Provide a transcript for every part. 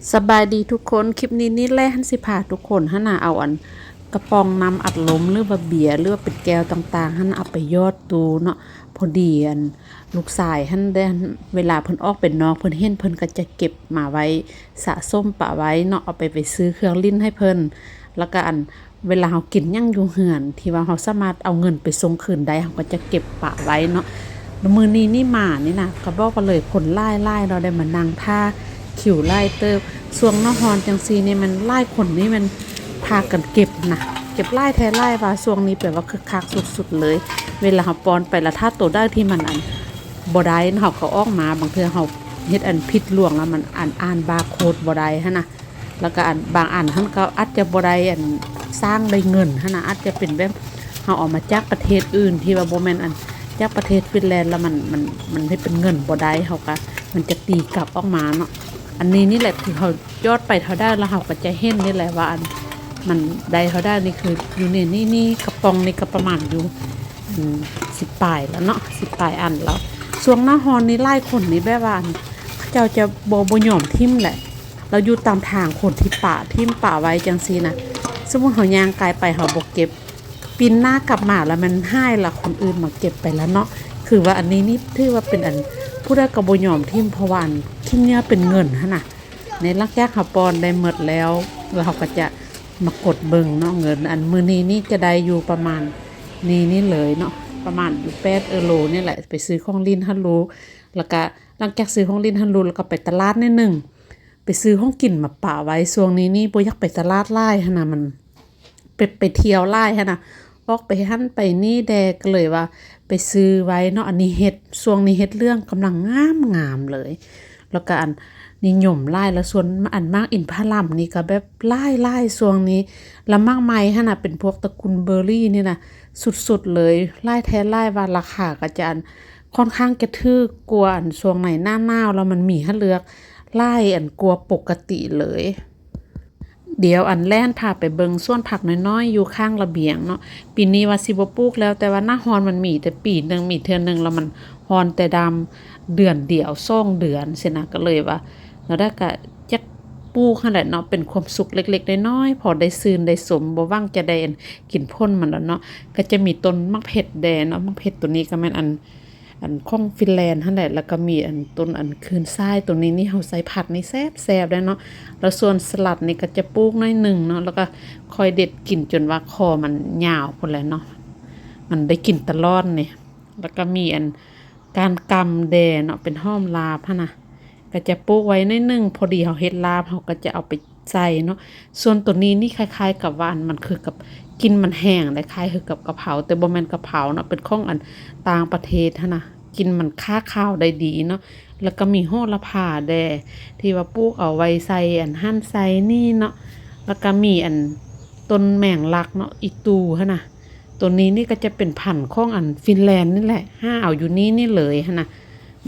ສະບາຍດີທຸກຄົນ, ຄລິບນີ້ນີ້ແຫຼະຫັ້ນຊິພາທຸກຄົນຫັ້ນນະ ເອົາອັນກະປ໋ອງນ້ຳອັດລົມ ຫຼືວ່າເບຍ ຫຼືວ່າເປັນແກ້ວຕ່າງໆຫັ້ນນະ ເອົາໄປຢອດຕູ້ເນາະ. ພໍດີອັນລູກຊາຍຫັ້ນໄດ້ ເວລາເພິ່ນອອກໄປນອກ ເພິ່ນເຫັນ ເພິ່ນກໍຈະເກັບມາໄວ້ ສະສົມປະໄວ້ເນາະ, ເອົາໄປ ໄປຊື້ເຄື່ອງຫຼິ້ນໃຫ້ເພິ່ນ. ແລ້ວກໍອັນ ເວລາເຮົາກິນຫຍັງຢູ່ເຮືອນ ທີ່ວ່າເຮົາສາມາດເອົາເງິນໄປສົ່ງຄືນໄດ້ ເຮົາກໍຈະເກັບປະໄວ້ເນາະ. ແລ້ວມື້ນີ້ນີ້ມານີ້ນະ ກໍບອກວ່າເລີຍຄົນຫຼາຍໆເນາະ, ໄດ້ມານັ່ງຖ້າຄິວຫຼາຍເຕີບ. ຊ່ວງໜ້າຮ້ອນຈັ່ງຊີ້ນີ້ ແມ່ນຫຼາຍຄົນນີ້ແມ່ນພາກັນເກັບນະ, ເກັບຫຼາຍແທ້ຫຼາຍວ່າ. ຊ່ວງນີ້ແປວ່າຄຶກຄັກສຸດໆເລີຍ. ເວລາເຮົາປ້ອນໄປລະ ຖ້າໂຕໃດທີ່ມັນອັນບໍ່ໄດ້ເນາະ ເຮົາກໍອອກມາ. ບາງເທື່ອເຮົາເຮັດອັນຜິດຫຼວງລະ ມັນອັນອ່ານບາໂຄດບໍ່ໄດ້ຫັ້ນນະ. ແລ້ວກໍອັນບາງອັນຫັ້ນກໍອາດຈະບໍ່ໄດ້ອັນສ້າງໄດ້ເງິນຫັ້ນນະ, ອາດຈະເປັນແບບເຮົາເອົາມາຈາກປະເທດອື່ນ ທີ່ວ່າບໍ່ແມ່ນອັນຈາກປະເທດຟິນແລນ ແລ້ວມັນ ມັນ ມັນເຮັດເປັນເງິນບໍ່ໄດ້ ເຮົາກໍ ມັນຈະຕີກັບອອກມາເນາະ. ອັນນີ້ນີ້ແຫຼະ ຄືເຮົາຢອດໄປເທົ່າໃດ ແລ້ວເຮົາກໍຈະເຫັນນີ້ແຫຼະວ່າອັນມັນໄດ້ເທົ່າໃດ. ນີ້ຄືຢູ່ໃນນີ້ ນີ້ກະປ໋ອງນີ້ກໍປະມານຢູ່ ອືມ ສິບປາຍແລ້ວເນາະ, ສິບປາຍອັນແລ້ວ. ຊ່ວງໜ້າຮ້ອນນີ້ຫຼາຍຄົນນີ້ແບບວ່າອັນ ເຂົາເຈົ້າຈະບໍ່ ບໍ່ຍອມຖິ້ມແຫຼະ. ລະຢູ່ຕາມທາງ ຄົນທີ່ປະຖິ້ມປະໄວ້ຈັ່ງຊີ້ນະ, ສົມມຸດເຮົາຍ່າງກາຍໄປ ເຮົາບໍ່ເກັບ ປິ່ນໜ້າກັບມາລະແມ່ນຫາຍລະ ຄົນອື່ນມາເກັບໄປລະເນາະ. ຄືວ່າອັນນີ້ນີ້ຖືວ່າເປັນອັນ ຜູ້ໃດກໍບໍ່ຍອມຖິ້ມ ເພາະວ່າອັນຂີ້ເຫຍື້ອເປັນເງິນຫັ້ນນະ. ໃນຫຼັງຈາກເຮົາປ້ອນໄດ້ໝົດແລ້ວ ລະເຮົາກໍຈະມາກົດເບິ່ງເນາະ ເງິນ. ອັນມື້ນີ້ນີ້ຈະໄດ້ຢູ່ປະມານນີ້ນີ້ເລີຍເນາະ, ປະມານຢູ່ແປດເອີໂຣນີ້ແຫຼະ ໄປຊື້ຂອງຫຼິ້ນຫັ້ນລູກ. ລະກະຫຼັງຈາກຊື້ຂອງຫຼິ້ນຫັ້ນລູກ ລະກະໄປຕະຫຼາດໜ້ອຍໜຶ່ງ ໄປຊື້ຂອງກິນມາປະໄວ້. ຊ່ວງນີ້ນີ້ບໍ່ຢາກໄປຕະຫຼາດຫຼາຍຫັ້ນນະ, ມັນ ໄປ ໄປທ່ຽວຫຼາຍຫັ້ນນະ, ອອກໄປຫັ້ນໄປນີ້ແດ່ ກໍເລີຍວ່າໄປຊື້ໄວ້ເນາະ. ອັນນີ້ເຫັດ ຊ່ວງນີ້ເຫັດເຫຼືອງກຳລັງງາມໆເລີຍ ແລ້ວກໍອັນນິຍົມຫຼາຍ. ແລ້ວສ່ວນອັນໝາກອິນຜະລຳນີ້ກໍແບບຫຼາຍໆຊ່ວງນີ້. ແລ້ວໝາກໄມ້ຫັ້ນນະ ເປັນພວກຕະກຸນເບີຣີນີ້ນະ ສຸດໆເລີຍ, ຫຼາຍແທ້ຫຼາຍວ່າ. ລາຄາກໍຈະອັນຂ້ອນຂ້າງຈະຖືກກວ່າອັນຊ່ວງໃນໜ້າໜາວ ແລ້ວມັນມີໃຫ້ເລືອກຫຼາຍອັນກວ່າປົກກະຕິເລີຍ. ດຽວອັນແລ່ນພາໄປເບິ່ງສວນຜັກນ້ອຍໆຢູ່ຂ້າງລະບຽງເນາະ. ປີນີ້ວ່າຊິບໍ່ປູກແລ້ວ ແຕ່ວ່າໜ້າຮ້ອນມັນມີແຕ່ປີໜຶ່ງ ມີເທື່ອໜຶ່ງ ແລ້ວມັນຮ້ອນແຕ່ດຳເດືອນດຽວ ສອງເດືອນຊີ້ນະ. ກໍເລີຍວ່າແນວໃດກໍຢາກປູກຫັ້ນແຫຼະເນາະ, ເປັນຄວາມສຸກເລັກໆນ້ອຍໆ ພໍໄດ້ຊື່ນໄດ້ຊົມ, ບໍ່ຫວັງຈະໄດ້ອັນກິນຜົນມັນດອກເນາະ. ກໍຈະມີຕົ້ນໝາກເຜັດແດ່ເນາະ, ໝາກເຜັດໂຕນີ້ກໍແມ່ນອັນ ອັນຂອງຟິນແລນຫັ້ນແຫຼະ. ແລ້ວກໍມີອັນຕົ້ນອັນຄືນຊາຍ ໂຕນີ້ນີ້ເຮົາໃສ່ຜັດນີ້ແຊບໆໄດ໋ເນາະ. ແລ້ວສ່ວນສະຫຼັດນີ້ກໍຈະປູກໜ້ອຍໜຶ່ງເນາະ, ແລ້ວກໍຄ່ອຍເດັດກິນຈົນວ່າຄໍມັນຍາວພຸ້ນແຫຼະເນາະ, ມັນໄດ້ກິນຕະຫຼອດນີ້. ແລ້ວກໍມີອັນກ້ານກຳແດ່ເນາະ, ເປັນຫອມລາບຫັ້ນນະ, ກໍຈະປູກໄວ້ໜ້ອຍໜຶ່ງ, ພໍດີເຮົາເຮັດລາບເຮົາກໍຈະເອົາໄປ ໃສ່ເນາະ. ສ່ວນໂຕນີ້ນີ້ຄ້າຍໆກັບວ່າອັນ ມັນຄືກັບ ກິ່ນມັນແຮງໄດ໋, ຄ້າຍຄືກັບກະເພົາ ແຕ່ບໍ່ແມ່ນກະເພົາເນາະ, ເປັນຂອງອັນຕ່າງປະເທດຫັ້ນນະ, ກິ່ນມັນຄາຄາວໄດ້ດີເນາະ. ແລ້ວກໍມີໂຫລະພາແດ່ ທີ່ວ່າປູກເອົາໄວ້ໃສ່ອັນຫັ້ນໃສ່ນີ້ເນາະ. ແລ້ວກໍມີອັນຕົ້ນແມງລັກເນາະ, ອີຕູຫັ້ນນະ. ໂຕນີ້ນີ້ກໍຈະເປັນພັນຂອງອັນຟິນແລນນີ້ແຫຼະ, ຫາເອົາຢູ່ນີ້ນີ້ເລີຍຫັ້ນນະ.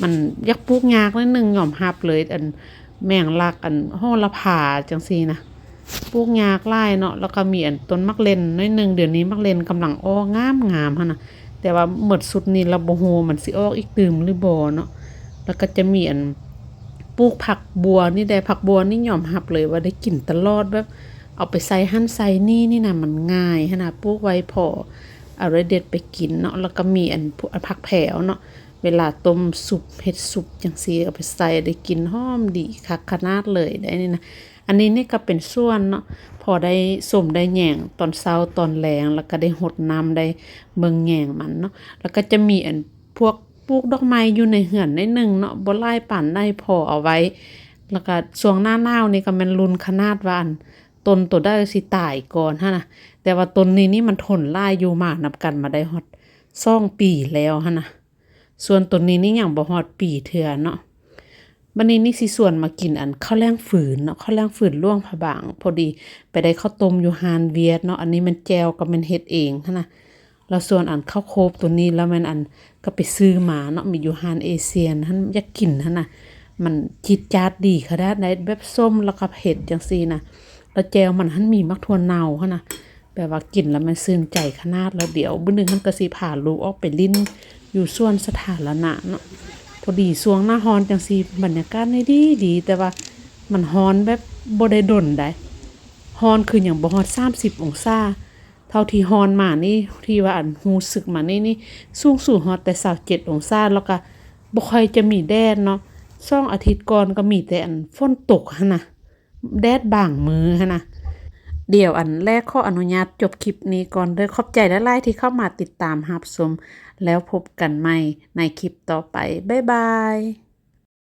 ມັນຢາກປູກຍາກໜ້ອຍໜຶ່ງ ຍອມຮັບເລີຍ, ອັນ ແມງລັກ ອັນໂຫລະພາຈັ່ງຊີ້ນະ ປູກຍາກຫຼາຍເນາະ. ແລ້ວກໍມີອັນຕົ້ນໝາກເລັ່ນໜ້ອຍໜຶ່ງ, ດຽວນີ້ໝາກເລັ່ນກຳລັງອອກງາມໆຫັ້ນນະ, ແຕ່ວ່າໝົດຊຸດນີ້ລະບໍ່ຮູ້ວ່າມັນຊິອອກອີກຕື່ມຫຼືບໍ່ເນາະ. ແລ້ວກໍຈະມີອັນ ປູກຜັກບົ່ວນີ້ແດ່, ຜັກບົ່ວນີ້ຍອມຮັບເລີຍວ່າໄດ້ກິນຕະຫຼອດ, ແບບເອົາໄປໃສ່ຫັ້ນໃສ່ນີ້ນີ້ນະ ມັນງ່າຍຫັ້ນນະ, ປູກໄວ້ພໍເອົາໄດ້ເດັດໄປກິນເນາະ. ແລ້ວກໍມີອັນ ພ- ຜັກແພວເນາະ, ເວລາຕົ້ມຊຸບ ເຮັດຊຸບຈັ່ງຊີ້ ເອົາໄປໃສ່ໄດ້ກິ່ນຫອມດີຄັກຂະໜາດເລີຍໄດ໋ນີ້ນະ. ອັນນີ້ນີ້ກໍເປັນສວນເນາະ, ພໍໄດ້ຊົມໄດ້ແຍງຕອນເຊົ້າຕອນແລງ, ແລ້ວກໍໄດ້ຫົດນ້ຳ ໄດ້ເບິ່ງແຍງມັນເນາະ. ແລ້ວກໍຈະມີອັນພວກປູກດອກໄມ້ຢູ່ໃນເຮືອນໜ້ອຍໜຶ່ງເນາະ, ບໍ່ຫຼາຍປານໃດ ພໍເອົາໄວ້. ແລ້ວກໍຊ່ວງໜ້າໜາວນີ້ກໍແມ່ນລຸ້ນຂະໜາດວ່າອັນ ຕົ້ນໂຕໃດຊິຕາຍກ່ອນຫັ້ນນະ, ແຕ່ວ່າຕົ້ນນີ້ນີ້ມັນທົນຫຼາຍຢູ່, ມານຳກັນມາໄດ້ຮອດສອງປີແລ້ວຫັ້ນນະ. ສ່ວນໂຕນີ້ນີ້ຍັງບໍ່ຮອດປີເທື່ອເນາະ. ບັດນີ້ນີ້ຊິຊວນມາກິນອັນເຂົ້າແຫຼງຝືນເນາະ, ເຂົ້າແຫຼງຝືນຫຼວງພະບາງ. ພໍດີໄປໄດ້ເຂົ້າຕົ້ມຢູ່ຮ້ານຫວຽດເນາະ, ອັນນີ້ແມ່ນແຈ່ວກໍແມ່ນເຮັດເອງຫັ້ນນະ. ແລ້ວສ່ວນອັນເຂົ້າໂຄບໂຕນີ້ລະແມ່ນອັນ ກໍໄປຊື້ມາເນາະ, ມີຢູ່ຮ້ານເອຊຽນຫັ້ນ, ຢາກກິນຫັ້ນນະ. ມັນຈີດຈາດດີຂະໜາດໃດ, ແບບສົ້ມແລ້ວກໍເຜັດຈັ່ງຊີ້ນະ. ແລ້ວແຈ່ວມັນຫັ້ນມີໝາກຖົ່ວເນົ່າຫັ້ນນະ. ແບບວ່າກິນແລ້ວມັນຊື່ນໃຈຂະໜາດ. ແລ້ວດຽວມື້ໜຶ່ງຫັ້ນກໍຊິພາລູກອອກໄປຫຼິ້ນຢູ່ສວນສາທາລະນະເນາະ. ພໍດີຊ່ວງໜ້າຮ້ອນຈັ່ງຊີ້ ບັນຍາກາດນີ້ດີໆ, ແຕ່ວ່າ ມັນຮ້ອນແບບບໍ່ໄດ້ດົນໃດ ຮ້ອນຄືຫຍັງບໍ່ຮອດສາມສິບອົງສາ. ເທົ່າທີ່ຮ້ອນມານີ້ ທີ່ວ່າອັນຮູ້ສຶກມານີ້ນີ້ ສູງສຸດຮອດແຕ່ຊາວເຈັດອົງສາ ແລ້ວກໍບໍ່ຄ່ອຍຈະມີແດດເນາະ. ສອງອາທິດກ່ອນກໍມີແຕ່ອັນຝົນຕົກຫັ້ນນະ ແດດບາງມື້ຫັ້ນນະ. ດຽວອັນແລກຂໍອະນຸຍາດຈົບຄລິບນີ້ກ່ອນເດີ້. ຂອບໃຈຫຼາຍໆທີ່ເຂົ້າມາຕິດຕາມຮັບຊົມ ແລ້ວພົບກັນໃໝ່ໃນຄລິບຕໍ່ໄປ. ບາຍບາຍ.